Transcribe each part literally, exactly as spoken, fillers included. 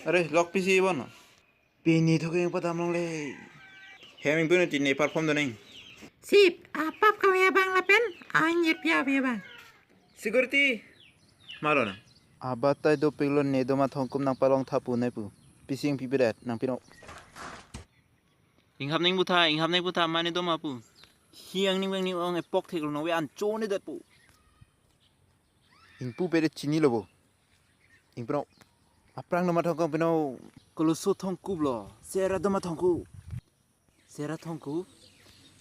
Are, lok pisi bono. Pini thokeng padam longle. Hem ingpun ti ne perform doneng. Sip, apap kami abang lapen, anjir pia pia bang. Security. Malo na. Abatai dopiklo, ne doma thongkum nangpalong tha pu nai pu. Pisi ingpi bedet, nangpinok. Inghap neng butha, inghap neng butha, mane doma pu. Hiang ning bang ning ong epok thek lo nong ve an cho ne dat pu. Ingpu bedet chinilo bo. Ingpinok. Aphrang doma thongkum pinok. Koloso thongkup lo. Sera doma thongkup. Sera thongkup.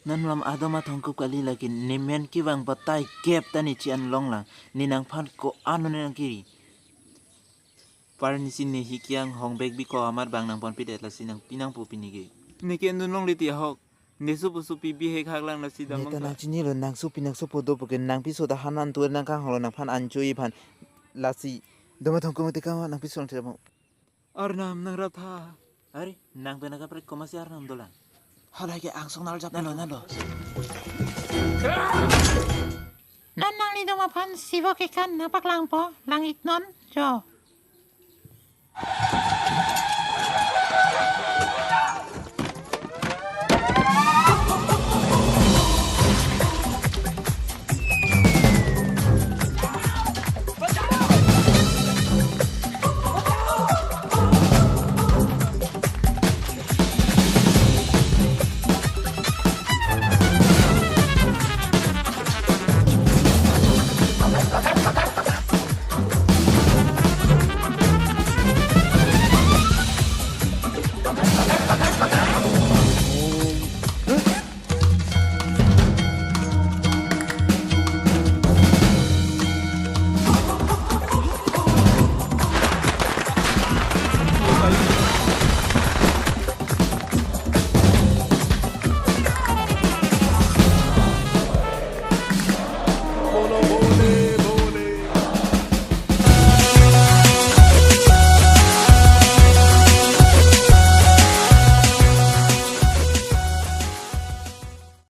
Nanlam adoma thongkup kali lagi nemen kevang batai kep ta ne chi-an longlang. Ne nangphan ko-an ne nangkiri. Par nisi ne hikiang hong bek biko amat bang nangpon pidet lasi nangpi nangpo pini ke. Ne ke andun longle ti ahok. Ne sopo sopi bihek hak lang lasi ne damang ta ta. Nang chinilo, nang sopi nang sopo do pu ke nangpiso ta hanan tu nangkangholo nangphan ancho-i phan lasi. Doma thongkum te kama nangpiso nang tira mo. Arnam nangrap tha. Are, nang pen akaprek komatsi arnam dolang. Halai ke angsong nal jap nalo nalo. Non nangli doma phan sivo kekan nangpaklangpo, lang-ik non, jo.